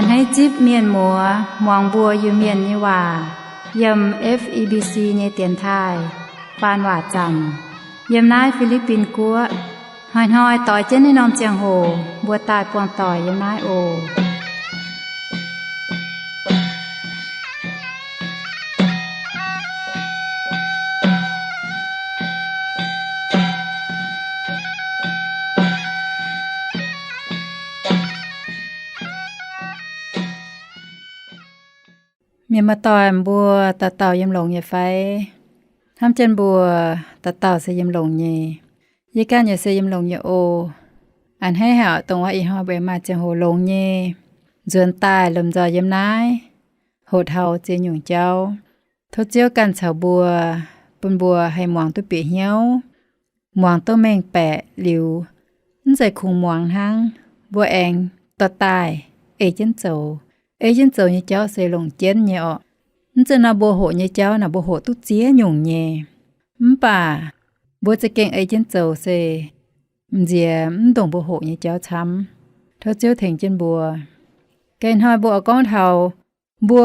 Hneiv zipv mienh muoz muangx mbuo Iu-Mienh nyei waac yiem F E B C nyei dienx taaih faan waac zaamc yiem naaiv Fi^li^bin Guoqv. Hnoi-hnoi doix jienv naaiv norm ziangh hoc mbuo daaih buangh doic yiem naaiv oc. Mienh maaih doic mbuo dauh dauh yiem longx nyei fai? Hnamv jienv mbuo dauh dauh se yiem longx nyei. Yie ganh yaac se yiem longx nyei oc. A'hneiv haic dongh wuov ih hnoi mbuo maaih ziangh hoc longx nyei nzuonx daaih lomh nzoih yiem naaiv hoqc taux ziex nyungc jauv. Tov Ziouv ganh caux mbuo, bun mbuo haih muangx duqv bieqc hnyouv, muangx duqv mengh baeqc liuz, mv zeiz kungx muangx hnangv, mbuo aengx dorh daaih ei jienv zoux. Ei jienv zoux nyei jauv se longc jienv nyei orqc. Mv zeiz nor mbuo hoqc nyei jauv naaic mbuo hoqc duqv ziex nyungc nyei. Mv baac mbuo za'gengh ei jienv zoux se m'nziex mv ndongc mbuo hoqc nyei jauv camv. Tov Ziouv tengx jienv mbuo. Ga'hnoi mbuo oix gorngv taux mbuo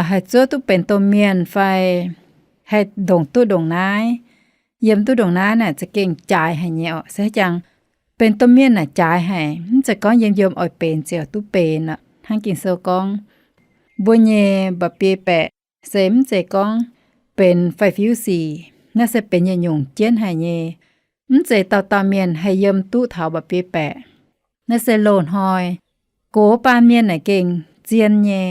haih zuov duqv benx domh mienh fai haih ndongc duqv ndongc naaiv. Yiem duqv ndongc naaiv naaic za'gengh jaaix haic nyei orqc. Se jangx benx domh mienh naaic jaaix haic, mv zeiz gorngv yiem yiem oix benx ziouc duqv benx aqv. Hnangv Ging-Sou gorngv, mbuo nyei mba'biei baeqc se mv zeiz gorngv benx faix-fiuv sic, naaiv se benx yietc nyungc jienv haic nyei. Mv zeiz dauh dauh mienh haih yiem duqv taux mba'biei baeqc. Naaiv se loz-hnoi gox baan mienh naaic gengh zien nyei.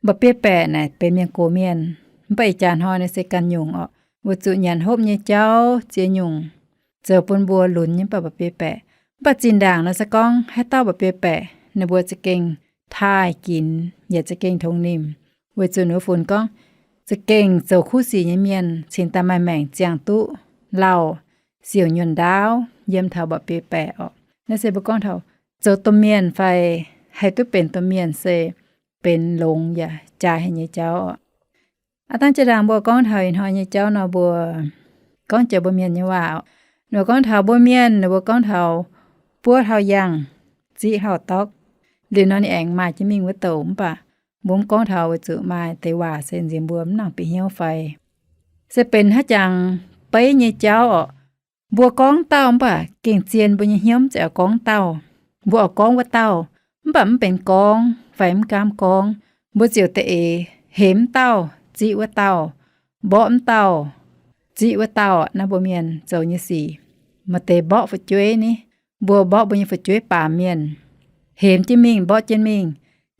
Mba'biei baeqc naaic benx mienh gox mienh, mv baac ih jaax hnoi naaiv se ganh nyungc orqc. Weic zuqc nyanc hopv nyei jauv ziex nyungc zoux bun mbuo lunx nyei mv baac mba'biei baeqc. Mv baac zinh ndaangc nor se gorngv haaix dauh mba'biei baeqc, ninh mbuo za'gengh taaih ginx yaac za'gengh tongx nimc, weic zuqc ninh mbuo funx gorngv za'gengh zoux kuv sic nyei mienh cingx daaih maaih maengc ziangh duqv lauh siouc nyuonh ndaauv yiem taux mba'biei baeqc orqc. Naaiv se mbuo gorngv taux zoux domh mienh fai haih duqv benx domh mienh se benx longx yaac jaaix haic nyei jauv orqc. Aav dangh jiex ndaangc mbuo gorngv taux ih hnoi nyei jauv nor, mbuo gorngv jiex mbuo mienh nyei waac. Ninh mbuo gorngv taux mbuo mienh, ninh mbuo gorngv taux buov hlauv-yangh, ziqv hlauv-dorqv. Liuz nor ninh aengx maaih jienv mingh wuov douc, mv baac mbuo mv gorngv taux weic zuqc maaih deix waac se nziex mbuo mv nangc bieqc hnyouv fai se benx haaix jangx beiv nyei jauv orqc. Mbuo gorngv dauh mv baac gengh zien mbuo nyei hnyouv mv zeiz oix gorngv dauh. Mbuo oix gorngv wuov dauh, mv baac mv benx gorngv fai mv gaamv gorngv, mbuo ziouc da'eix hemx dauh ziqv wuov dauh, mborqv mv dauh ziqv wuov dauh. Naaiv mbuo mienh zoux nyei sic, maaih deix mborqv fu'jueiv ni, mbuo mborqv mbuo nyei fu'jueiv baamz mienh, hemx jienv mingh mborqv jienv mingh.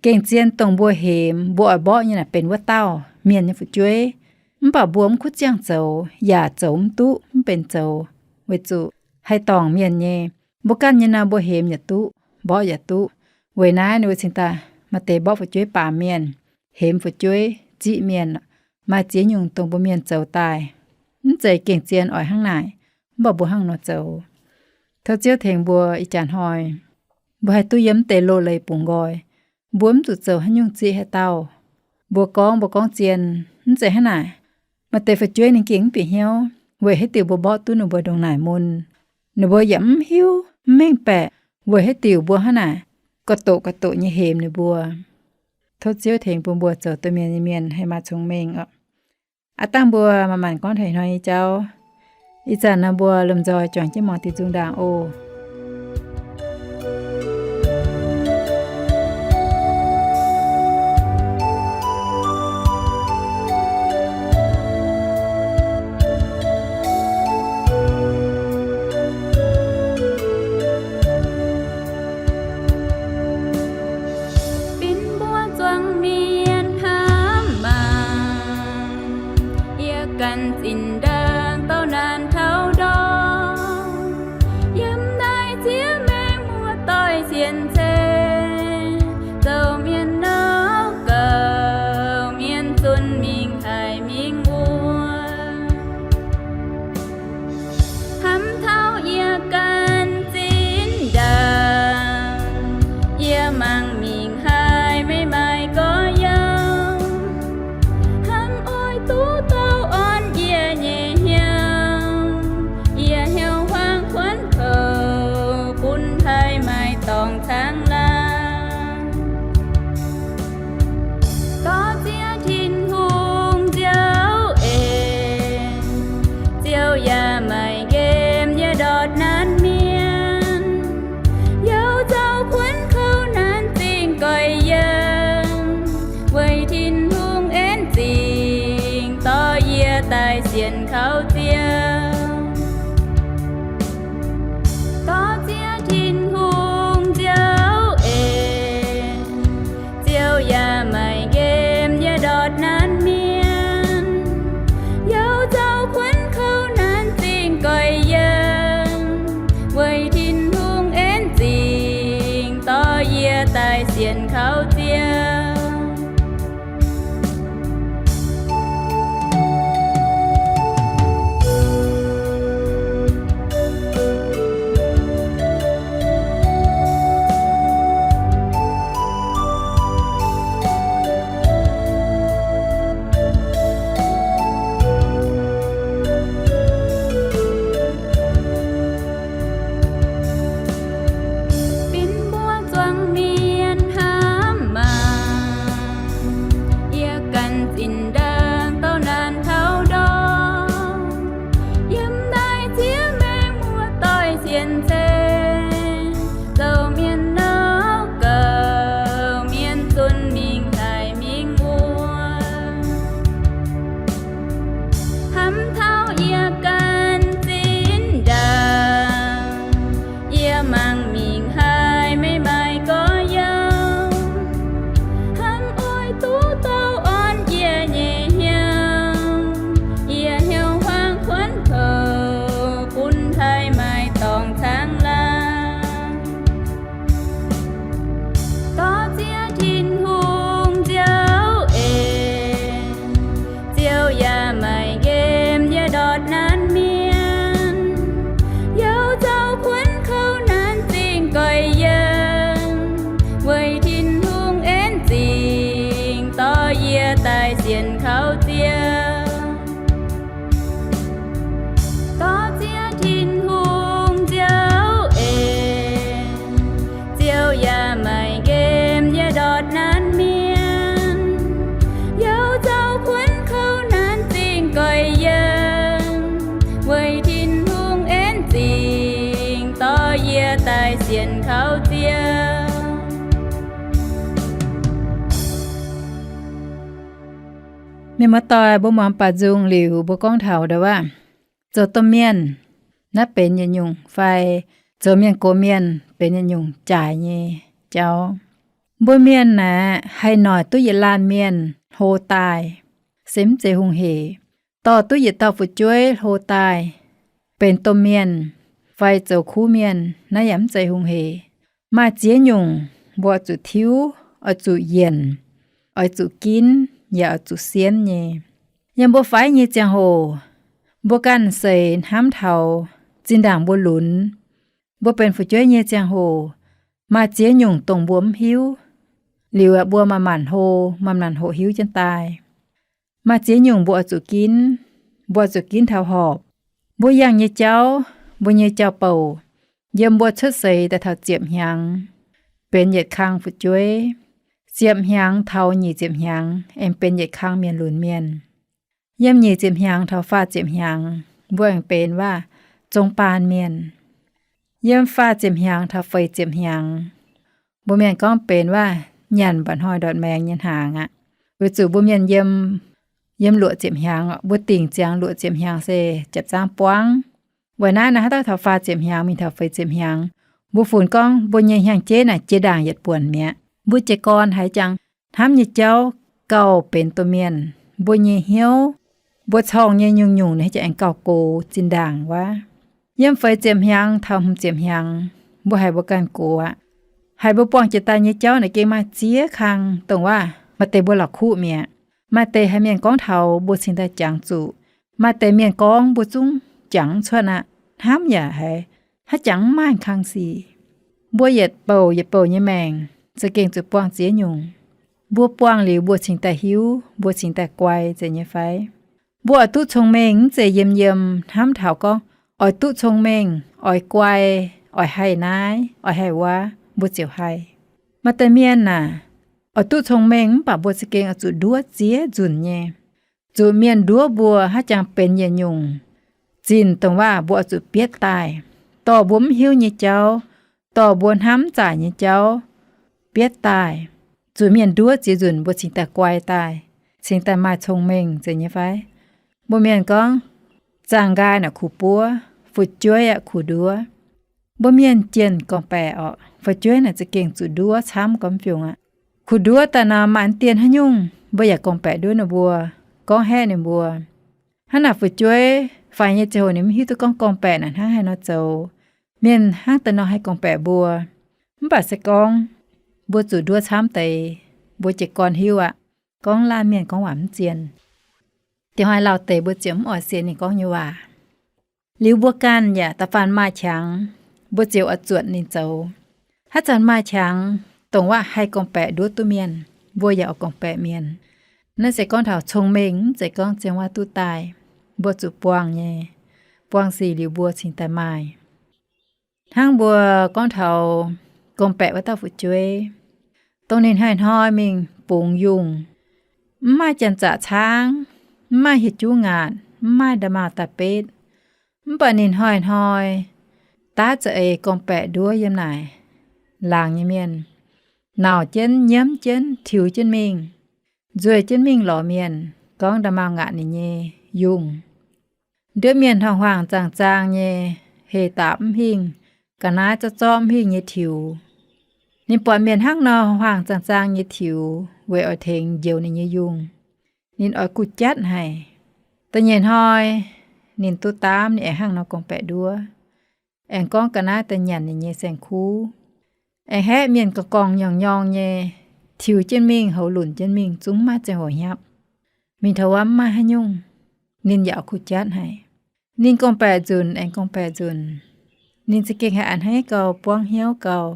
Gengh zien dongh mbuo hemx mbuo oix mborqv nyei naaic benx wuov dauh mienh nyei fu'jueiv. Mv baac mbuo mv kuv ziangh zoux yaac zoux mv duqv, mv benx zoux, weic zuqc haih dorngc mienh nyei. Mbuo ganh nyei nor mbuo hemx yaac duqv, mborqv yaac duqv. Weic naaiv ninh mbuo cingx daaih maaih deix mborqv fu'jueiv baamz mienh, hemx fu'jueiv ziqv mienh. Maaih ziex nyungc dongh mbuo mienh zoux daaih, mv zeiz gengh zien oix hnangv naaic, mv baac mbuo hnangv nor zoux. Tov Ziouv tengx mbuo ih jaax hnoi, mbuo haih duqv yiem mv deix loz-leiz bungx nqoi. Mbuo mv zuqc zoux haaix nyungc ziqv haaix dauh. Mbuo gorngv, mbuo gorngv zien, mv zeiz hnangv naaic. Maaih deix fu'jueiv ninh gengh mv bieqc hnyouv weic haaix diuc mbuo mborqv duqv ninh mbuo ndongc naaic mun. Ninh mbuo yaac mv hiuv mv mengh baeqc weic haaix diuc mbuo hnangv naaic ga'doqc ga'doqc nyei hemx ninh mbuo. Tov Ziouv tengx bun mbuo zoux domh mienh nyei mienh haih maaih cong-mengh oc. Aav dangh mbuo manc-manc gorngv taux ih hnoi nyei jauv. Ih zanc nor mbuo lomh nzoih juangc jienv muangx diuh nzung ndaangc oc. Benx mbuo zuangx mienh hnamv maah! Yie ganh zinh ndaangc dorh naanc taux ndorm, yiem sienx kaux Ziouv. Dorh Ziouv Tin-Hungh nziouv eix, Ziouv yaac maiv nqemh yie ndortv naaiv mienh. Youh zoux kuonx kouv naaiv zingh goix yiem, weic Tin-Hungh en zingh dorh yie daaih sienx kaux Ziouv. Binv mbuo zuangx mienh hnamv maah! Yie ganh zinh ndaangc douh naanc taux ndortv, yiem naaiv ziex maengc muoz-doic sienx ceng, zoux mienh nouv gouv, mienh zunc mingh hlaic mingh wuov. Hnamv taux yie ganh zinh ndaangc, yie mangc mingh haiz meih maaih gorx-youz. Hnangv oix duqv douh orn yie nyei hnyouv, yie hnyouv huaang kuonx kouv bun hlaax maaih dorngx caangv laangh. Dorh Ziouv Tin-Hungh nziouv eix, Ziouv yaac maiv nqemh yie ndortv naanv mienh. Youh zoux kuonx kouv naanv zingh goix yiem, weic Tin-Hungh en zingh dorh yie daaih sienx kaux Ziouv. Dorh Ziouv Tin-Hungh nziouv eix, Ziouv yaac maiv nqemh yie ndortv naanv mienh. Youh zoux kuonx kouv naanv zingh goix yiem, weic Tin-Hungh en zingh dorh yie daaih sienx kaux Ziouv. Mienh muoz-doic, mbuo muangx baac nzung liuz, mbuo gorngv taux ndau wuov, zoux domh mienh naaiv benx yietc nyungc fai zoux mienh gox mienh benx yietc nyungc jaaix nyei jauv. Mbuo mienh naaic haih noic duqv yietc laanh mienh hlo daaih se mv zeiz hungh hec. Dorh duqv yietc dauh fu'jueiv hlo daaih benx domh mienh fai zoux kuv mienh, naaiv yaac mv zeiz hungh hec. Maaih ziex nyungc mbuo oix zuqc tiuv, oix zuqc yienc, oix zuqc ginv, yaac oix zuqc sienv nyei. Yiem mbuo faix nyei ziangh hoc, mbuo ganh seix hnamv taux zinh ndaangc mbuo lunx, mbuo benx fu'jueiv nyei ziangh hoc, maaih ziex nyungc dongh mbuo mv hiuv. Liuz aeqv, mbuo manc-manc hlo, manc-manc hoqc hiuv jienv daaih. Maaih ziex nyungc mbuo oix zuqc ginv, mbuo oix zuqc ginv taux horpc. Mbuo yangh nyei jauv, mbuo nyei jauv-bouc, yiem mbuo cuotv seix daaih taux ziepc hnyangx, benx yietc kang fu'jueiv. Ziepc hnyangx taux nyic ziepc hnyangx aengx benx yietc kang mienh lunx mienh. Yiem nyic ziepc hnyangx taux faah ziepc hnyangx, mbuo aengx benx waac zong baan mienh. Yiem faah ziepc hnyangx taux feix ziepc hnyangx, mbuo mienh gorngv benx waac nyanc mba'hnoi ndortv maengx nyei hnaangx aqv. Weic zuqc mbuo mienh yiem, yiem luoqc ziepc hnyangx, mbuo dingc ziangx luoqc ziepc hnyangx se japc zaangv buangv. Weic naaiv naaiv haaix dauh taux faah ziepc hnyangx mingh taux feix ziepc hnyangx, mbuo funx gorngv mbuo nyei hnyangx-jeiv naaic jiex ndaangc yietc buonc mi'aqv. Mbuo jiez gorn haiz jangx hnamv nyei jauv gauh benx domh mienh, mbuo nyei hnyouv, mbuo corngh nyei nyungc-nyungc naaic jangx aengx gauh gox zinh ndaangc wuov. Yiem feix ziepc hnyangx taux hmz ziepc hnyangx, mbuo haiz mbuo ganh gox aqv. Haiz mbuo buangh jiex daaih nyei jauv naaic gengh maaih ziex kang dongh waac maaih deix mbuo la'kuqv mi'aqv. Maaih deix haiz mienh gorngv taux mbuo cingx daaih jangx zuqc. Maaih deix mienh gorngv mbuo zungv jangx mv cuotv aqv. Hnamv yaac haiz, hnangv jangx mv maaih kang sic. Mbuo yietc bouc yietc bouc nyei maengc za'gengh zuqc buangh ziex nyungc. Mbuo buangh liuz mbuo cingx daaih hiuv, mbuo cingx daaih guai zeiz nyei fai? Mbuo oix duqv cong-mengh mv zeiz yiem yiem hnamv taux gorngv oix duqv cong-mengh, oix guai, oix haih naaiv, oix haih wuov, mbuo ziouc haih. Maaih deix mienh aah, oix duqv cong-mengh mv baac mbuo za'gengh oix zuqc nduov ziex nzunc nyei. Zuqc mienh nduov mbuo haaix jangx benx yietc nyungc zinh dongh waac mbuo oix zuqc bietv daaih, dorh mbuo mv hiuv nyei jauv, dorh mbuo hnamv mv zaic nyei jauv bietv daaih. Zuqc mienh nduov ziex nzunc mbuo cingx daaih guai daaih, cingx daaih maaih cong-mengh zeiz nyei fai? Mbuo mienh gorngv, Zaangc nqaai naaic kuh buov, fu'jueiv aeqv, kuh nduov. Mbuo mienh jienh gorngv-baeqc orqc, fu'jueiv naaic za'gengh zuqc nduov camv gormx fiungx aqv. Kuh nduov daaih nor maaih dien haaix nyungc, mbuo yaac gorngv-baeqc nduov ninh mbuo, gorngv haeqv ninh mbuo. Hnangv naaic fu'jueiv faix nyei ziangh hoc ninh mv hiuv duqv gorngv gorngv-baeqc naaic hnangv haaix nor zoux. Mienh hnangv daaih nor haih gorngv-baeqc mbuo. Mv baac se gorngv mbuo zuqc nduov camv deix, mbuo jiez gorn hiuv aqv, gorngv laanh mienh gorngv waac mv zien. Diex hnoi lauh deix mbuo ziouc mv oix sienx ninh gorngv nyei waac. Liuz mbuo ganh yaac da'faanh maaih qangx, mbuo ziouc oix zuotc ninh zoux. Haaix zanc maaih qangx, dongh waac haih gorngv-baeqc nduov duqv mienh, mbuo yaac oix gorngv-baeqc mienh. Naaiv se gorngv taux cong-mengh, mv zeiz gorngv ziangh waac duqv daaih. Mbuo zuqc buangh nyei, buangh sic liuz mbuo cingx daaih maaih. Hnangv mbuo gorngv taux gorngv-baeqc wuov dauh fu'jueiv, dongh ninh hnoi-hnoi mingh bungx yungh, mv maaih janx-zaqc caangv, mv maaih hieh juv ngaatc, mv maaih nda'maauh daaih betv, mv baac ninh hnoi-hnoi daav za'eix gorngv-baeqc nduov yiem naaic laangz nyei mienh, nauc jienv, nyiemv jienv, tiux jienv mingh, nzueic jienv mingh lorz mienh gorngv nda'maauh ngaatc ninh nyei yungh. Nduov mienh hnuangx-hnuangx zaangh-zaang nyei, heh daapc mv hingh, ga'naaiv zorqv-zorqv mv hingh nyei tiux. Ninh buatc mienh hnangv nor hnuangx-hnuangx zaangh-zaang nyei tiux weic oix tengx njoux ninh nyei yungh, ninh oix guh jatv haic. Da'nyeic hnoi ninh duqv daamv, ninh aengx hnangv nor gorngv-baeqc nduov, aengx gorngv ga'naaiv daaih nyanc ninh nyei saeng-kuv, aengx haeqv mienh gorngv-gorngv nyorngv-nyorngv nyei, tiux jienv mingh, houx lunc jienv mingh, zungv mv maaih ziangh hoc hnyapv. Mingh taux wuov mv maaih haaix nyungc, ninh yaac kuh jatv haic. Ninh gorngv-baeqc nzunc aengx gorngv-baeqc nzunc, ninh za'gengh haih a'hneiv gau, buangv hnyouv gau,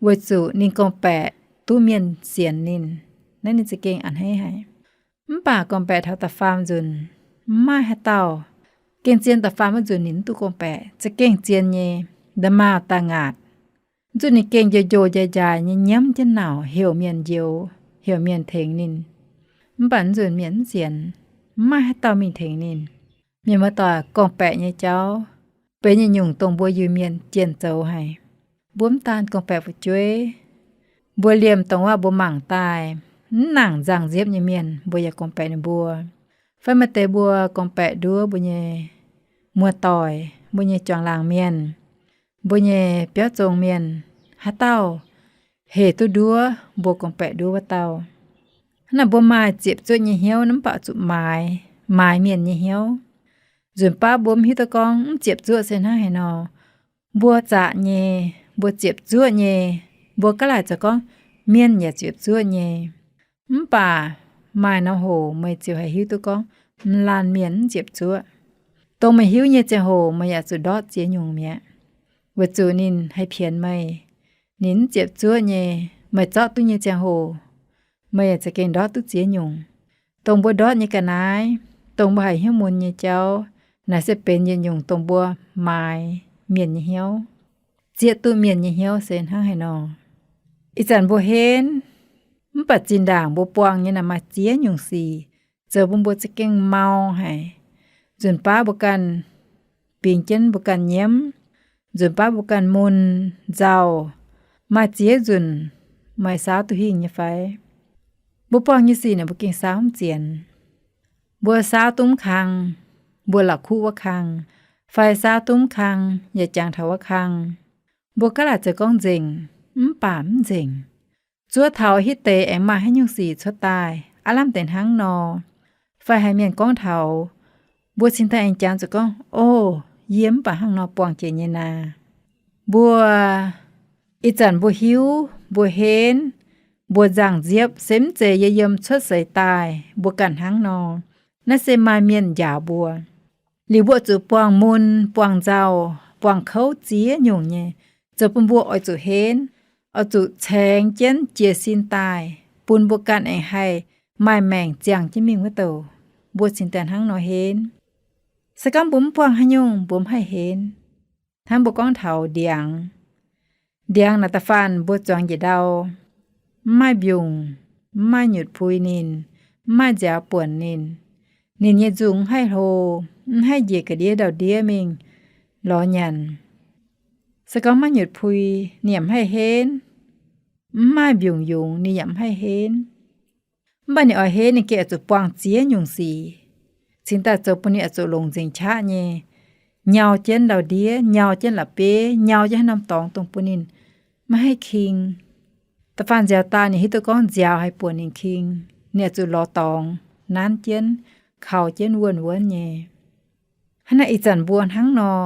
weic zuqc ninh gorngv-baeqc duqv mienh sienx ninh. Naaiv ninh za'gengh a'hneiv haic. Mv baac gorngv-baeqc taux da'faam nzunc, mv maaih haaix dauh. Gengh zien da'faam wuov nzunc ninh mv duqv gorngv-baeqc, za'gengh zien nyei, nda'maauh daaih ngaatc. Zuqc ninh gengh njoux njoux njaaix njaaix nyei nyiemv jienv nauc heuc mienh njoux, heuc mienh tengx ninh. Mv baac nzunc mienh mv sienx, mv maaih haaix dauh mingh tengx ninh. Mienh muoz-doic, gorngv-baeqc nyei jauv benx nyei nyungc dongh mbuo Iu-Mienh jienh zoux haic. Mbuo mv daan gorngv-baeqc fu'jueiv, mbuo liemh dongh waac mbuo mangc daaih, mv nangc nzangc nziepv nyei mienh mbuo yaac gorngv-baeqc ninh mbuo. Fai maaih deix mbuo gorngv-baeqc nduov mbuo nyei muoz-doic, mbuo nyei juangc laangc mienh, mbuo nyei biauv zong mienh, haaix dauh hec duqv nduov mbuo gorngv-baeqc nduov wuov dauh. Hnangv naaic mbuo maaih ziepc zuoqv nyei hnyouv, mv baac zuqc maaiz, maaiz mienh nyei hnyouv. Nzunc baav mbuo mv hiuv duqv gorngv mv ziepc zuoqv se hnangv haaix nor. Mbuo zaqc nyei, mbuo ziepc zuoqv nyei, mbuo gaav laaic zoux gorngv mienh yaac ziepc zuoqv nyei. Mv baac maaih norm hoc meih ziouc haih hiuv duqv gorngv m'laanh mienh mv ziepc zuoqv. Dongh meih hiuv nyei ziangh hoc meih yaac zuqc ndortv ziex nyungc mi'aqv, weic zuqc ninh haih pienx meih. Ninh mv ziepc zuoqv nyei, meih zorqv duqv nyei ziangh hoc meih yaac za'gengh ndortv duqv ziex nyungc. Dongh mbuo ndortv nyei ga'naaiv, dongh mbuo haiz hnyouv mun nyei jauv, naaic se benx yietc nyungc dongh mbuo maaiz mienh nyei hnyouv, zieqv duqv mienh nyei hnyouv se hnangv haaix nor. Ih zanc mbuo henv, mv baac zinh ndaangc mbuo buangh nyei naaic maaih ziex nyungc sic zoux bun mbuo za'gengh mau haic. Nzunc baav mbuo ganh bingx jienv mbuo ganh nyiemv, nzunc baav mbuo ganh mun nzauh. Maaih ziex nzunc meih saauv duqv hingh nyei fai? Mbuo buangh nyei sic naaic mbuo gengh saauv mv zienx. Mbuo saauv duqv mv kang, mbuo la'kuqv wuov kang, fai saauv duqv mv kang yaac jangx taux wuov kang. Mbuo gaav laaic zoux gorngv nzengc, mv baac mv nzengc. Zuov taux hitv deix aengx maaih haaix nyungc sic cuotv daaih, aav lamh deix hnangv nor. Fai haiz mienh gorngv taux, mbuo cingx daaih aengx jangx zuqc gorngv, O, yie mv baac hnangv nor buangh jiex nyei naaic. Mbuo ih zanc mbuo hiuv, mbuo henv, mbuo nzangc nziepv se mv zeiz yie yiem cuotv seix daaih mbuo ganh hnangv nor. Naaiv se maaih mienh njaaux mbuo. Liuz mbuo zuqc buangh mun, buangh nzauh, buangh kouv ziex nyungc nyei, zoux bun mbuo oix zuqc henv, oix zuqc caengx jienv jiez sin daaih, bun mbuo ganh aengx haih maaih maengc ziangh jienv mingh wuov douc. Mbuo cingx daaih hnangv nor henv. Se gorngv mbuo mv buangh haaix nyungc, mbuo mv haih henv. Hnangv mbuo gorngv taux ndiangx. Ndiangx naaic da'faanh mbuo zuangx njiec ndau, mv maaih mbiungc, mv maaih nyutc pui ninh, mv maaih nziaaux buonc ninh. Ninh nyei nzungh mv haih hlo, mv haih njiec ga'ndiev ndau-ndiev mingh lorz nyanc. Se gorngv maiv nyutc pui, ninh yaac mv haih henv. Mv maaih mbiungc yungz, ninh yaac mv haih henv. Mv baac ninh oix henv, ninh gengh oix zuqc buangh ziex nyungc sic. cingx daaih zoux bun ninh oix zuqc longc nzengc qaqv nyei, nyau jienv ndau-ndiev, nyau jienv la'bieiv, nyau jienv haaix norm dorngx dongh bun ninh maiv haih king. Da'faanh nziaaux daaih ninh hiuv duqv gorngv nziaaux haih buonc ninh king, ninh oix zuqc lorz dorngx nanv jienv, kaux jienv wuonh wuonv nyei. Hnangv naaic ih zanc mbuo hnangv nor,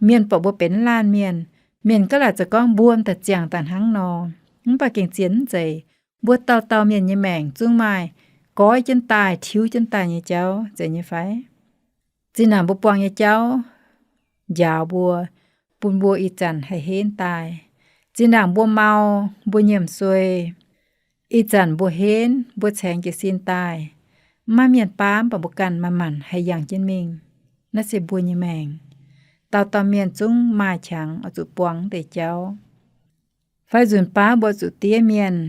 mienh buatc mbuo benx laanh mienh, mienh gaav laaic zoux gorngv mbuo m'daaih ziangh daaih hnangv nor, mv baac gengh zien mv zeiz. Mbuo dauh dauh mienh nyei maengc zungv maaih goiv jienv daaih, tiuv jienv daaih nyei jauv, zeiz nyei fai? Zinh ndaangc mbuo buangh nyei jauv njaaux mbuo, bun mbuo ih zanc haih henv daaih. Zinh ndaangc mbuo mau, mbuo nyiemc suei, ih zanc mbuo henv, mbuo caengx jiez sin daaih, maiv maaih mienh baav, mv baac mbuo ganh manc-manc haih yangh jienv mingh. Naaiv se mbuo nyei maengc. Dauh dauh mienh zungv maaih qangx oix zuqc buangh deix jauv. Fai nzunc baav mbuo zuqc diev mienh,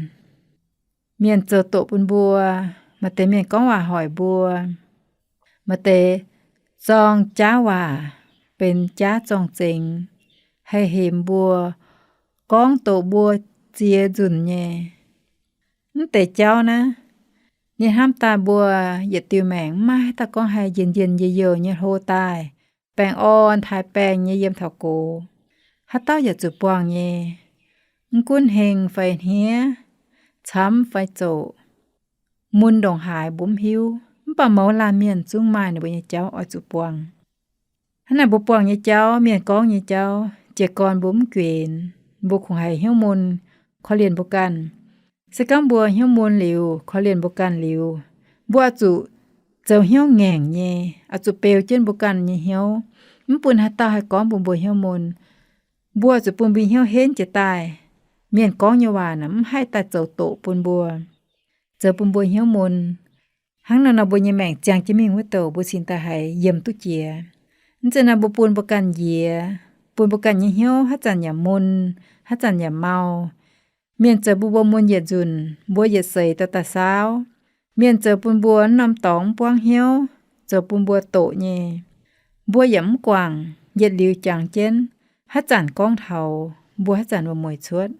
mienh zoux doqc bun mbuo, maaih deix mienh gorngv waac hoic mbuo, maaih deix zorng jaav waac benx jaav zorng-zengx, haih hemx mbuo, gorngv doqc mbuo ziex nzunc nyei. Mv deix jauv naaiv, ninh hnamv daaih mbuo yietc diuh maengc maiv maaih haaix dauh gorngv haih njien-njien youh youh nyei hlo daaih, baengh orn taaih baengh nyei yiem taux gox. Haaix dauh yaac zuqc buangh nyei. Mv gunv heng fai hniev, camv fai zoqc, mun ndongc haaix mbuo mv hiuv, mv baac mouz laanh mienh zungv maaih ninh mbuo nyei jauv oix zuqc buangh. Hnangv naaic mbuo buangh nyei jauv, mienh gorngv nyei jauv, jiez gorn mbuo mv guenx, mbuo kungx haiz hnyouv mun korv-lienh mbuo ganh. Se gorngv mbuo hnyouv mun liuz, korv-lienh mbuo ganh liuz, mbuo oix zuqc zoux hnyouv ngaengc nyei, oix zuqc beu jienv mbuo ganh nyei hnyouv, mv bun haaix dauh haih gorngv bun mbuo hnyouv mun. Mbuo oix zuqc bun mbuo hnyouv henv jiez daaih. Mienh gorngv nyei waac naaic mv haih daaih zoux doqc bun mbuo, zoux bun mbuo hnyouv mun. Hnangv nor nor mbuo nyei maengc ziangh jienv mingh wuov douc mbuo cingx daaih haiz yiem duqv jiex. Mv zeiz nor mbuo bun mbuo ganh njiec, bun mbuo ganh nyei hnyouv haaix zanc yaac mun, haaix zanc yaac mau. Mienh zoux bun mbuo mun yietc nzunc, mbuo yietc seix daaih daaih saauv. Mienh zoux bun mbuo norm dorngx mv buangv hnyouv, zoux bun mbuo doqc nyei, mbuo yaac mv guangc, yietc liuz jangx jienv, haaix zanc gorngv taux, mbuo haaix zanc wuom-mueic cuotv.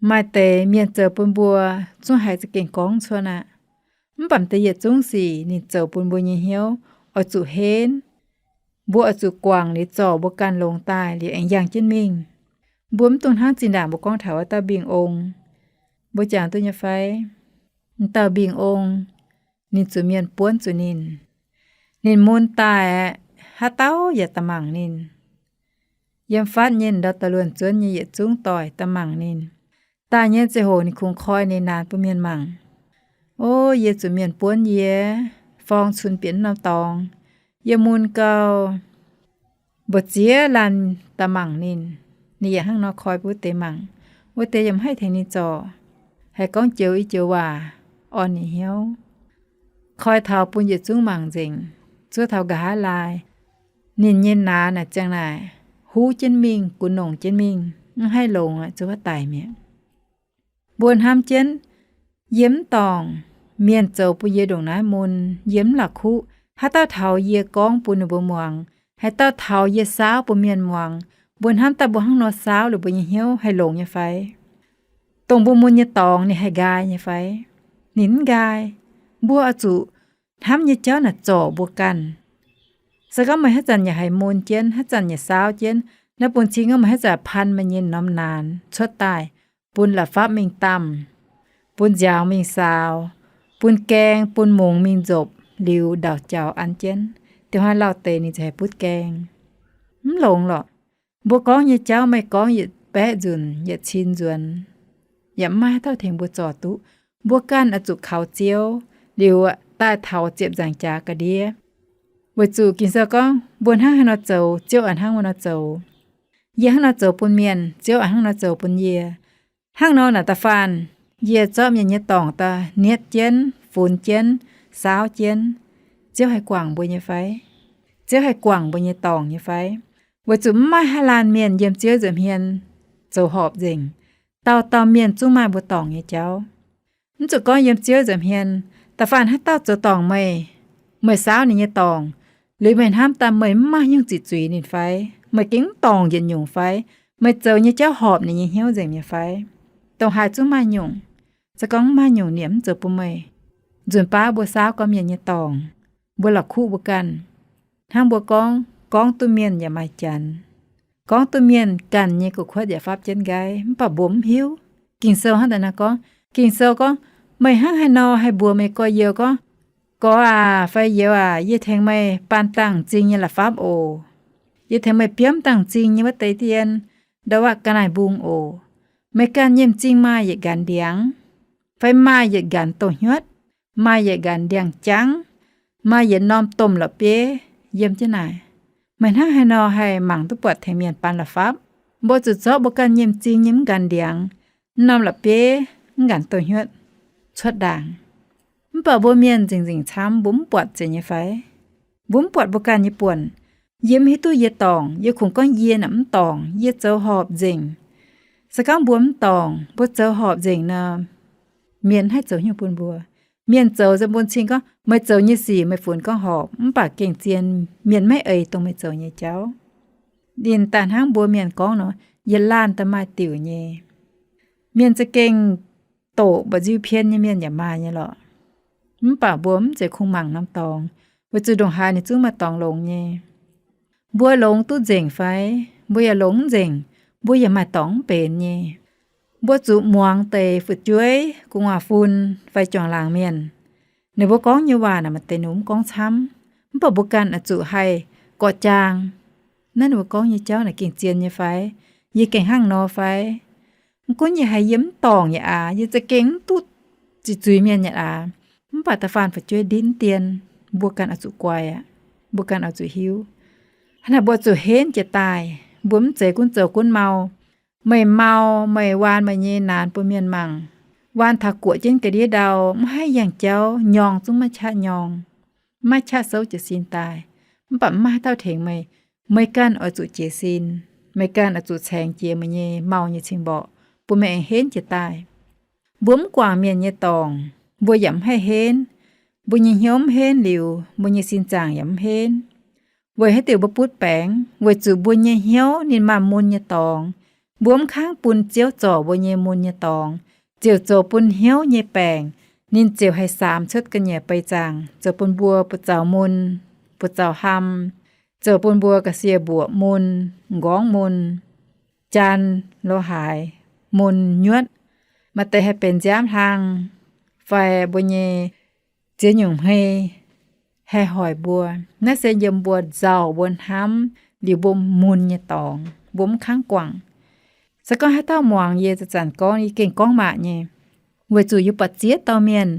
Maaih deix mienh zoux bun mbuo zungv haiz za'gengh gorngv cuotv aqv. Mv baac m'deix yietc zungv sic ninh zoux bun mbuo nyei hnyouv oix zuqc henv. Mbuo oix zuqc guangc liuz zorc mbuo ganh longx daaih liuz aengx yangh jienv mingh. Mbuo mv dungx hnangv zinh ndaangc mbuo gorngv taux wuov dauh mbing ong. Mbuo jangx duqv nyei fai? M'dauh mbing ong, ninh zuqc mienh buonv zuqc ninh. Ninh mun daaih aqv, haaix dauh yaac da'mangc ninh. Yiem fatv nyei ndau da'luonx zuonv nyei yietc zungv doic da'mangc ninh. Daaih nyei ziangh hoc ninh kungx koi ninh naanc bun mienh mangc. O, yie zuqc mienh buonv yie, forng cunx bieqc norm dorngx, yie mun gau. Mbu'ziex laanh da'mangc ninh, ninh yaac hnangv nor koi bun wuov deix mangc. Wuov deix yaac mv haih tengx ninh zorc, haih gorngv joux i joux waac orn ninh hnyouv. Koi taux bun yietc zungv mangc nzengc, zuov taux nqa'haav laai, ninh nyei naanc naaic ziang naaic huv jienv mingh, gunv nongc jienv mingh, mv haih longx aqv, zuov daic mi'aqv. Mbuo hnamv jienv, yie mv dorngc, mienh zoux bun yie ndongc naaiv mun, yie mv la'kuqv. Haaix dauh taux yie gorngv bun ninh mbuo muangx, haaix dauh taux yie saauv bun mienh muangx, mbuo hnamv daaih mbuo hnangv nor saauv liuz mbuo nyei hnyouv haih longx nyei fai? Dongh mbuo mun nyei dorngx ninh haih nqaai nyei fai? Ninh mv nqaai. Mbuo oix zuqc hnamv nyei jauv naaic zorc mbuo ganh. Se gorngv meih haaix zanc yaac haiz mun jienv, haaix zanc yaac saauv jienv, naaiv bun cing gorngv meih haaix zanc pan meih nyei norm naanc cuotv daaih, bun la'fapv mingh damh, bun nziaaux mingh saaux, bun gaeng, bun mungz mingh nzopc liuz ndauc jaux an jienv, diex hnoi lauh deix ninh ziouc haih butv gaeng. Mv longx lorqc. Mbuo gorngv nyei jauv meih gorngv yietc baeqv nzunc yietc cin nzuonx, yaac mv maaih haaix dauh tengx mbuo zorc duqv. Mbuo ganh oix zuqc kaux Ziouv liuz daaih taux ziepc nzaangc jaax ga'ndiev. Weic zuqc Ging-Sou gorngv mbuo hnangv haaix nor zoux, Ziouv oix hnangv wuov nor zoux. Yie hnangv nor zoux bun mienh, Ziouv oix hnangv nor zoux bun yie. Hnangv nor naaic da'faanh yie zorqv mienh nyei dorngc daaih nietv jienv, funx jienv, saauv jienv, Ziouv haih guangc mbuo nyei fai? Ziouv haih guangc mbuo nyei dorngc nyei fai? Weic zuqc mv maaih haaix laanh mienh yiem Ziouv nza'hmien zoux horpc nzengc. Dauh dauh mienh zungv maaih mbuo dorngc nyei jauv. Mv zuqc gorngv yiem Ziouv nza'hmien, da'faanh haaix dauh zoux dorngc meih, meih saauv ninh nyei dorngc, liuz meih hnamv daaih meih mv maaih nyungc ziqc zuiz ninh fai? Meih gengh mv dorngc yietc nyungc fai? Meih zoux nyei jauv horpc ninh nyei hnyouv nzengc nyei fai? Dongh haaix zungv maaih nyungc. Se gorngv mv maaih nyungc, ninh mv zoux bun meih. Nzunc baav mbuo saauv gorngv mienh nyei dorngc, Mbuo la'kuqv mbuo ganh. Hnangv mbuo gorngv, gorngv duqv mienh yaac maaih janx. Gorngv duqv mienh ganh nyei gu'kuotv yaac fapv jienv nqaiv, mv baac mbuo mv hiuv. Ging-Sou hnangv daaih nor gorngv, Ging-Sou gorngv, meih hnangv haaix nor haih mbuox meih gorx-youz gorngv, gorx aac fai youz aac, yie tengx meih baan dangh m'zing nyei la'fapv oc. Yie tengx meih biomv dangh m'zing nyei wuov deix dien, ndau wuov ga'naaiv-mbung oc. Meih ganh nyei m'zing maaih yietc nqanx ndiangx, fai maaih yietc nqanx douz-hnyuotv, maaih yietc nqanx ndiangx-jangv, maaih yietc norm domh la'bieiv yiem jienv naaic. Meih hnangv haaix nor haih mangc duqv buatc tengx mienh baan la'fapv? Mbuo zuqc zorqv mbuo ganh nyei m'zing nyei mv nqanx ndiangx, mv norm la'bieiv, mv nqanx douz-hnyuotv cuotv ndaangc. Mv baac mbuo mienh nzengc nzengc camv, mbuo mv buatc zeiz nyei fai? Mbuo mv buatc mbuo ganh nyei buonc. Yie mv hiuv duqv yie dorngc, yie kungx gorngv yie naaic mv dorngc, yie zoux horpc nzengc. Se gorngv mbuo mv dorngc, mbuo zoux horpc nzengc nor, mienh haih zoux haaix nyungc bun mbuo? Mienh zoux nzengc bun cing gorngv, meih zoux nyei sic meih funx gorngv horpc, mv baac gengh zien mienh maiv eix dongh meih zoux nyei jauv. Ninh daaih hnangv mbuo mienh gorngv nor, yietc laanh daaih maaih diuc nyei. Mienh za'gengh doqc mba'nziu pien nyei mienh yaac maaih nyei lorqc. Mv baac mbuo mv zeiz kungx mangc norm dorngx, weic zuqc ndongc haaix ninh zungv maaih dorngx longx nyei. Mbuo longx duqv nzengc fai? Mbuo yaac longx mv nzengc, mbuo yaac maaih dorngx mv benx nyei. Mbuo zuqc muangx deix fu'jueiv, gu'nguaaz-fun, fai juangc laangc mienh. Ninh mbuo gorngv nyei waac naaic maaih deix ninh mbuo mv gorngv camv, mv baac mbuo ganh oix zuqc haih gorqv-jaang. Naaiv ninh mbuo gorngv nyei jauv naaic gengh zien nyei fai? Yie gengh hnangv nor fai? Mv gunv yie haiz yie mv dorngc yaac aav, yie za'gengh mv duqv ziqc zuiz mienh yaac aav, mv baac da'faanh fu'jueiv nditv dien, mbuo ganh oix zuqc guaix aqv. Mbuo ganh oix zuqc hiuv. Hnangv naaic mbuo zuqc henv jiez daaih. Mbuo mv zeiz gunv zoux gunv mau. Meih mau, meih waan meih nyei naanx bun mienh mangc. Waan taux guoqv jienv ga'ndiev ndau, mv haih yangh jauv, nyorng zungv maiv qaqv nyorng, maiv qaqv souv jiez sin daaih, mv baac mv maaih haaix dauh tengx meih. Meih ganh oix zuqc jiez sin. Meih ganh oix zuqc caengx jiex meih nyei mau nyei cing-mborqc, bun meih aengx henv jiez daaih. Mbuo mv guangc mienh nyei dorngc, mbuo yaac mv haih henv. Mbuo nyei hnyouv mv henv liuz, mbuo nyei sin zaangc yaac mv henv. Weic haaix diuc mbuo butv baengc? Weic zuqc mbuo nyei hnyouv ninh maaih mun nyei dorngx. Mbuo mv kangv bun Ziouv zorc mbuo nyei mun nyei dorngx, ziouc zoux bun hnyouv nyei baengc, ninh ziouc haih saamx cuotv ga'nyiec bei zaangc, zoux bun mbuo buoz-zaux mun, buoz-zaux ham, zoux bun mbuo ga'sie mbuoqc mun, m'nqorngv mun, jaan lo haaix, mun nyuotv. Maaih deix haih benx nziaamv hlang, fai mbuo nyei ziex nyungc hmei haih hoic mbuo. Naaiv se yiem mbuo nzauh, mbuo hnamv liuz mbuo mun nyei dorngx, mbuo mv kangv guangc. Se gorngv haaix dauh muangx yie zanc-zanc gorngv, yie gengh gorngv maac nyei, weic zuqc yie buatc ziex dauh mienh,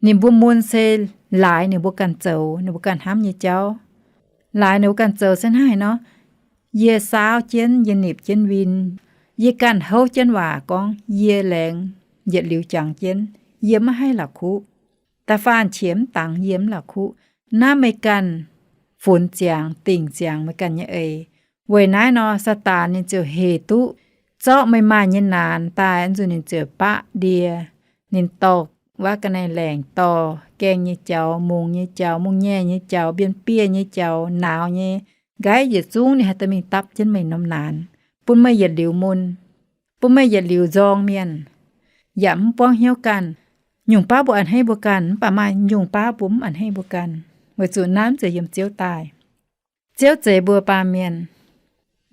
ninh mbuo mun se laaix ninh mbuo ganh zoux, ninh mbuo ganh hnamv nyei jauv. Laaix ninh mbuo ganh zoux se hnangv haaix nor? Yie saauv jienv, yie nipc jienv win, yie ganh houv jienv waac gorngv, yie laengz yietc liuz jangx jienv, yie maiv haih la'kuqv. Da'faanh qiex mv dangx yie mv la'kuqv. Naaiv meih ganh funx ziangx, dingc ziangx meih ganh nyei eix. Weic naaiv nor, Saadaan ninh ziouc hec duqv zorqv meih maaih nyei naanx daaih, nzunc ninh ziouc baqv ndie. Ninh dorh waav ga'naaiv laengc, dorh gaengh nyei jaux, mungz nyei jaux, mungz-nyei nyei jaux, mbien-biei nyei jaux, nauz nyei, nqaiv yietc zungv ninh haih dorh mingh dapv jienv meih norm naanx, bun meih yietc liuz mun, bun meih yietc liuz nzorng mienh, yaac mv buangv hnyouv ganh. Nyungc baav mbuo a'hneiv mbuo ganh, mv baac maaih nyungc baav mbuo mv a'hneiv mbuo ganh, weic zuqc naaiv mv zeiz yiem Ziouv daaih. Ziouv zeix mbuo baamh mienh,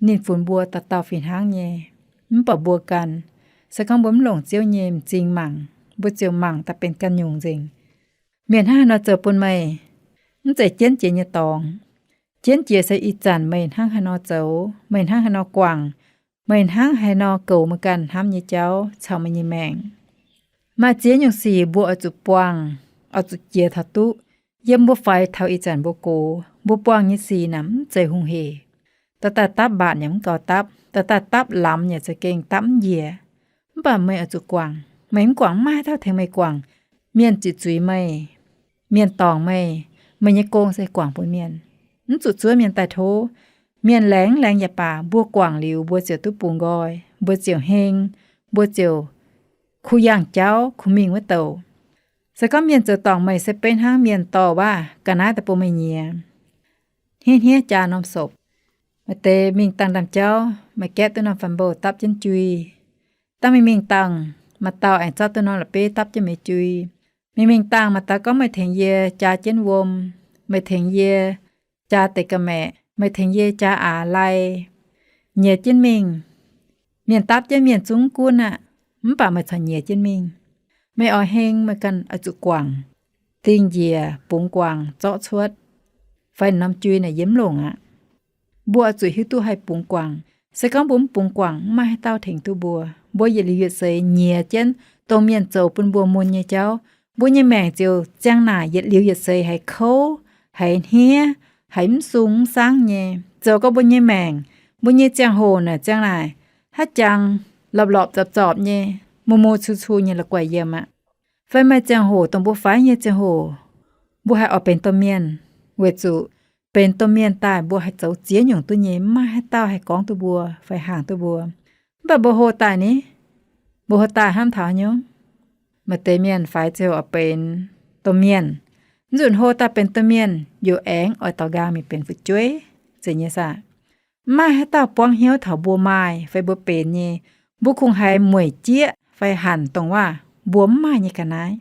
ninh funx mbuo dauh dauh fih hnangv nyei. Mv baac mbuo ganh, se gorngv mbuo mv longc Ziouv nyei m'zing mangc, mbuo ziouc mangc daaih benx ganh nyungc nzengc. Mienh hnangv haaix nor zoux bun meih, mv zeiz jienv jiex nyei dorngx. Jienv jiex se ih zanc meih hnangv haaix nor zoux, meih hnangv haaix nor guangc, meih hnangv haaix nor goux meih ganh hnamv nyei jauv caux meih nyei maengc. Maaih ziex nyungc sic mbuo oix zuqc buangh, oix zuqc jiex taux duqv. Yiem mbuo faix taux ih zanc mbuo gox, mbuo buangh nyei sic naaic mv zeiz hungh hec. Dauh daaih dapv mbaatc yaac mv gaux dapv, dauh daaih dapv lamz yaac za'gengh dapv mv njiec. Mv baac meih oix zuqc guangc. Meih mv guangc, mv maaih haaix dauh tengx meih guangc. Mienh ziqc zuiz meih, mienh dorngc meih, meih nyei gong se guangc bun mienh. Mv zuqc zuov mienh daaih tov. Mienh laengz mv laengz yaac baac, mbuo guangc liuz, mbuo ziouc duqv bungx nqoi, mbuo ziouc heng, mbuo ziouc kuh yangh jauv, kuh mingh wuov douc. Se gorngv mienh zoux dorngc meih se beiv hnangv mienh dorh waav ga'naaiv daaih bun meih nyiex, hniev hniev jaa norm sopc. Maaih deix mingh dangh ndaamv-jauv, maaih gaeqv duqv norm faan-mboh dapv jienv jui. Dangh mingh mingh dangh, maaih dauh aengx zorqv duqv norm la'bieiv dapv jienv meih jui. Mingh mingh dangh maaih dauh gorngv, meih tengx yie jaa jienv wuom. meih tengx yie jaa deix ga'maeqc, meih tengx yie jaa aax lai, nyiex jienv mingh. Mienh dapv jienv mienh zungv gunv aqv, mv baac meih corc nyiex jienv mingh. Meih oix heng, meih ganh oix zuqc guangc, dingh njiec bungx guangc zorqv cuotv, fai norm jui naaic yie mv longc aqv. Mbuo oix zuqc hiuv duqv haih bungx guangc. Se gorngv mbuo mv bungx guangc, mv maaih haaix dauh tengx duqv mbuo. Mbuo yietc liuz yietc seix nyiex jienv dongh mienh zoux bun mbuo mun nyei jauv, mbuo nyei maengc ziouc ziang naaic yietc liuz yietc seix haiz kouv, haiz hniev, haiz mv sung mv saangv nyei. Zoux gau mbuo nyei maengc, mbuo nyei ziangh hoc naaic ziang naaic haaix jangx lorpc lorpc zorpc zorpc nyei, mu mu cu cu nyei la'guaih yiem aqv. Fai maaih ziangh hoc dongh mbuo faix nyei ziangh hoc, mbuo haih oix benx domh mienh, weic zuqc benx domh mienh daaih mbuo haih zoux ziex nyungc duqv nyei, mv maaih haaix dauh haih gorngv duqv mbuo fai hnaangx duqv mbuo. Mv baac mbuo hlo daaih ni, mbuo hlo daaih hnamv taux haaix nyungc? Maaih deix mienh faix ziouc oix benx domh mienh. Nzunc hlo daaih benx domh mienh yaac aengx oix daux nqaang mingh benx fu'jueiv, zeiz nyei saah? Mv maaih haaix dauh buangv hnyouv taux mbuo maaih fai mbuo benx nyei. Mbuo kungx haiz mueic jieqv fai hanc dongh waac mbuo mv maaih nyei ga'naaiv.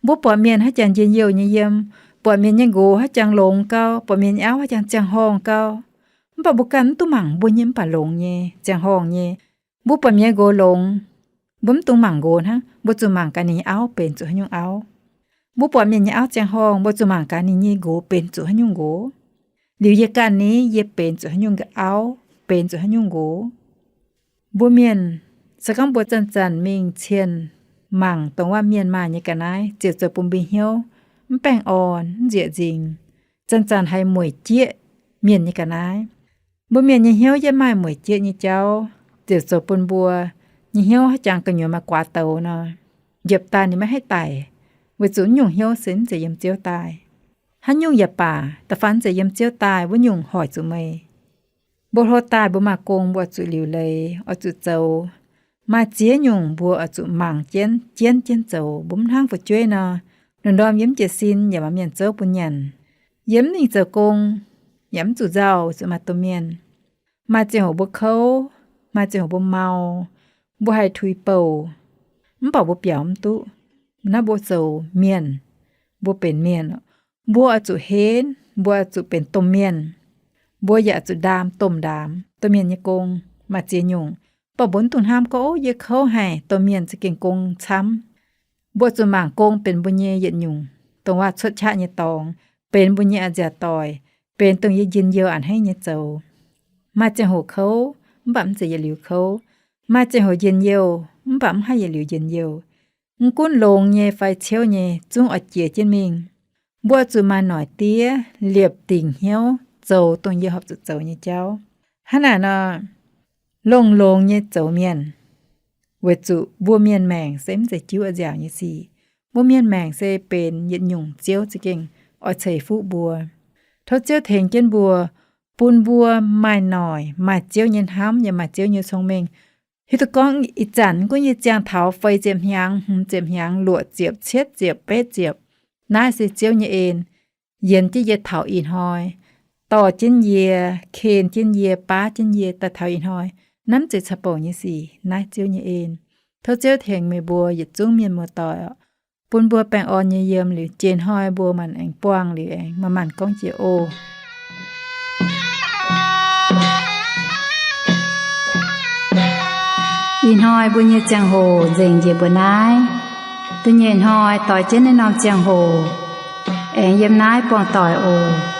Mbuo buatc mienh haaix jangx njien-youh nyei yiem, buatc mienh nyei nqox haaix jangx longx gau, buatc mienh nyei auv haaix jangx ziangh horngh gau, mv baac mbuo ganh mv duqv mangc mbuo nyei mv baac longx nyei, ziangh horngh nyei. Mbuo buatc mienh nyei nqox longx, mbuo mv dungx mangc nqox hnangv, mbuo zuqc mangc gaax ninh nyei auv benx zuqc haaix nyungc auv. Mbuo buatc mienh nyei auv ziangh horngh, mbuo zuqc mangc gaax ninh nyei nqox benx zuqc haaix nyungc nqox. Liuz yie ganh ni, yie benx zuqc haaix nyungc auv, benx zuqc haaix nyungc nqox. Mbuo mienh, se gorngv mbuo zanc-zanc mingh cienh mangc dongh waac mienh maaih nyei ga'naaiv, ziouc zoux bun mbuo hnyouv mv baengh orn, mv nzieqc nzingc, zanc-zanc haiz mueic jieqv mienh nyei ga'naaiv. Mbuo mienh nyei hnyouv yietv maaih mueic jieqv nyei jauv, ziouc zoux bun mbuo nyei hnyouv haaix jangx gu'nyuoz maaih guaax douz nor, njiepc daaih ninh maiv haih daic, weic zuqc nyungc hnyouv se mv zeiz yiem Ziouv daaih. Haaix nyungc yaac baac, da'faanh mv zeiz yiem Ziouv daaih wuov nyungc hoic zuqc meih. Mbuo hlo daaih mbuo maaih gong mbuo oix zuqc liuc leiz, oix zuqc zoux. Maaih ziex nyungc mbuo oix zuqc mangc jienv, jienv jienv zoux. Mbuo mv hnangv fu'jueiv nor, lungh ndorm yiem jiez sin yaac maaih mienh zouv bun nyanc. Yiem mv ningh zoux gong yaac mv zuqc nzauh, zuqc maaih domh mienh. Maaih ziangh hoc mbuo kouv, maaih ziangh hoc mbuo mau, mbuo haih tuix bouh, mv baac mbuo biaux mv duqv. Naaiv mbuo zoux mienh, mbuo benx mienh, mbuo oix zuqc henv, mbuo oix zuqc benx domh mienh. Mbuo yaac zuqc ndaam domh ndaamv. Domh mienh nyei gong maaih ziex nyungc, mv baac mbuo mv dungx hnamv gorngv, ov, yie kouv haic, domh mienh za'gengh gong camv. Mbuo zuqc mangc gong benx mbuo nyei yietc nyungc dongh waac cuotv qaqv nyei dorngx, benx mbuo nyei a'nziaauc doic, benx dongh yie njien-youh a'hneiv nyei zoux. Maaih ziangh hoc kouv, mv baac mv zeiz yietc liuz kouv. Maaih ziangh hoc njien-youh, mv baac mv haih yietc liuz njien-youh. Mv gunv longx nyei fai ciouv nyei, zungv oix jiex jienv mingh. Mbuo zuqc maaih noic diev liepc dingc hnyouv zoux dongh yie horpc zuqc zoux nyei jauv. Hnangv naaic nor, longx-longx nyei zoux mienh, weic zuqc mbuo mienh maengc se mv zeiz jiuv a'nziaauc nyei sic. Mbuo mienh maengc se benx yietc nyungc Ziouv za'gengh oix ceix fuqv mbuo. Tov Ziouv tengx jienv mbuo, bun mbuo maaih noic, maaih Ziouv nyei hnamv, yaac maaih Ziouv nyei cong-mengh. Hiuv duqv gorngv ih zanc gunv yie ziangh taux feix ziepc hnyangx, hmz ziepc hnyangx, luoqc ziepc, cietv ziepc, betv ziepc, naaiv se Ziouv nyei en. Yienx jienv yie taux ih hnoi, dorh jienv yie, ken jienv yie, baav jienv yie daaih taux ih hnoi, naaiv mv zeiz caux bouc nyei sic, naaiv Ziouv nyei en. Tov Ziouv tengx meih mbuo yietc zungv mienh muoz-doic oc, bun mbuo baengh orn nyei yiem liuz, jiex hnoi mbuo maanc aengx buangh liuz aengx manc-manc gorngv jiex oc. Ih hnoi mbuo nyei ziangh hoc nzengc njiec mbuo naaiv. Da'nyeic hnoi doix jienv naaiv norm ziangh hoc, aengx yiem naaiv buangh doic oc.